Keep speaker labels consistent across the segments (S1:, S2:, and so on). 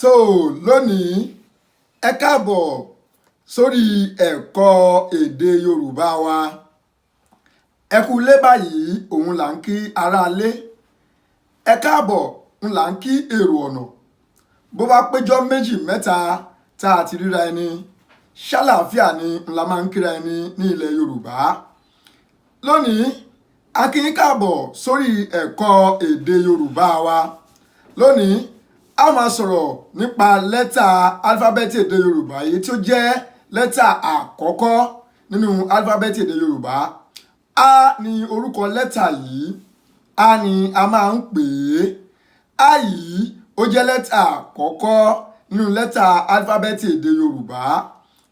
S1: Tó lónìí, ẹ káàbọ̀ sórí ẹ̀kọ́ èdè Yorùbá wa. Ẹ kú ilé báyìí, òun là ń kí aráalé. Ẹ káàbọ̀ ń là ń kí èrò ọ̀nà. Bó bá péjọ méjì mẹ́ta tá a ti ríra ẹni, ṣàlàáfíà ni ń la máa ń kíra ẹni ní ilẹ̀ Yorùbá. Lónìí, a kí yín káàbọ̀ sórí ẹ̀kọ́ èdè Yorùbá wa. Lónìí, a máa sọ̀rọ̀ nípa lẹ́tà álífábẹ́ẹ̀tì èdè Yorùbá èyí tí ó jẹ́ lẹ́tà àkọ́kọ́ nínú álífábẹ́ẹ̀tì èdè Yorùbá. A ní orúkọ lẹ́tà yìí. A ní a máa ń pè é. A yìí, ó jẹ́ lẹ́tà àkọ́kọ́ nínú lẹ́tà álífábẹ́ẹ̀tì èdè Yorùbá.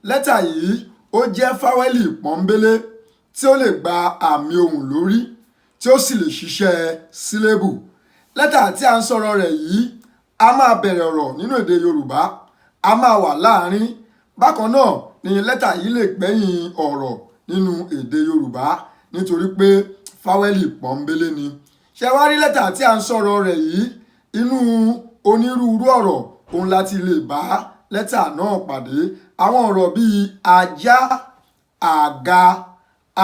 S1: Lẹ́tà yìí, ó jẹ́ fáwẹ́lì pọ́nbélé tí ó lè gba àmì ohùn lórí, tí ó sì lè ṣiṣẹ́ sílébù. Lẹ́tà tí a ń sọ̀rọ̀ rẹ̀ yìí, a máa bẹ̀rẹ̀ ọ̀rọ̀ nínú èdè Yorùbá, a máa wà láàrin. Bákan náà ni lẹ́tà yìí lè gbẹ̀yìn ọ̀rọ̀ nínú èdè Yorùbá, nítorí pé fáwẹ́lì pọ́nbélé ni. Ṣé wá rí lẹ́tà tí a ń sọ̀rọ̀ rẹ̀ yìí, inú onírúurú ọ̀rọ̀ òun láti lè bá lẹ́tà náà pàdé. Àwọn ọ̀rọ̀ bíi ajá, àga,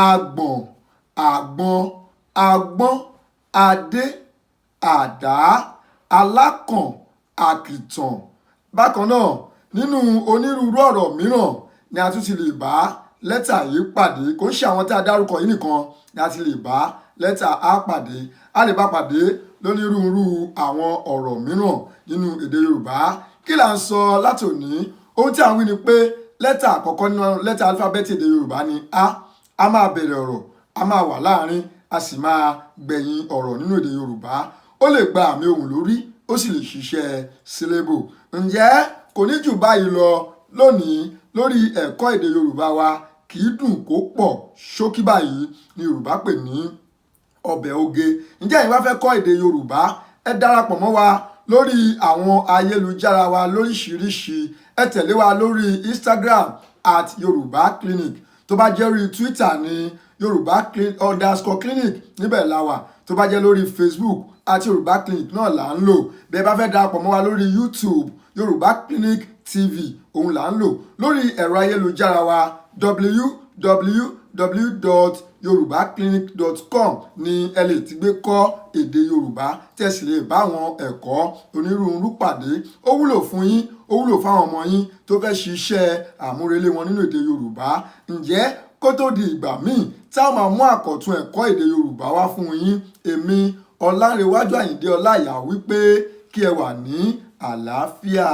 S1: agbọ̀n, àgbọn, agbọ́n, adé, àdá, alákàn, àkìtàn. Bákan náà, nínú onírúurú ọ̀rọ̀ mìíràn ni a tún ti lè bá lẹ́tà yìí pàdé. Kò ń ṣe àwọn tí a dárúkọ yìí nìkan ni a ti lè bá lẹ́tà A pàdé. A lè bá pàdé lónírúurú àwọn ọ̀rọ̀ mìíràn nínú èdè Yorùbá. Kí là ń sọ látòní? Ohun tí à ń wí ni pé lẹ́tà àkọ́kọ́ nínú lẹ́tà álífábẹ́ẹ̀tì èdè Yorùbá ni A. A máa bẹ̀rẹ̀ ọ̀rọ̀, a máa wà láàrin, a sì máa gbẹ̀yìn ọ̀rọ̀ nínú èdè Yorùbá. Ó lè gba àmì ohùn lórí, ó sì lè ṣiṣẹ́ sílébù. Ǹjẹ́ kò ní jù báyìí lọ lónìí lórí ẹ̀kọ́ èdè Yorùbá wa. Kì í dùn kó pọ̀, ṣókí báyìí ni Yorùbá pè ní ọbẹ̀ oge. Ǹjẹ́ ẹ̀yin bá fẹ́ kọ́ èdè Yorùbá, ẹ darapọ̀ mọ́ wa lórí àwọn ayélujára wa lóríṣiríṣi. Ẹ tẹ̀lé wa lórí Instagram @YorùbáClinic. Tó bá jẹ́ lórí Twitter ní Yorùbá_clinic, níbẹ̀ la wà. Tó bá jẹ́ lórí Facebook, @YorùbáClinic náà là ń lò. Bí ẹ bá fẹ́ darapọ̀ mọ́ wa lórí YouTube, Yorùbá Clinic TV òun là ń lò. Lórí ẹ̀rọ ayélujára wa, www.yorubaclinic.com ní ẹ lè ti gbé kọ́ èdè Yorùbá, tí ẹ sì lè bá àwọn ẹ̀kọ́ onírúurú pàdé. Ó wúlò fún yín, ó wúlò fáwọn ọmọ yín tó fẹ́ ṣiṣẹ́ àmúrelé wọn nínú èdè Yorùbá. Ǹjẹ́ kó tó di ìgbà míì tá a máa mú àkọ̀tun ẹ̀kọ́ èdè Yorùbá wá fún yín, èmi Ọlánrewájú Àyìndé Ọláìyá wípé kí ẹ wà ní àlàáfíà.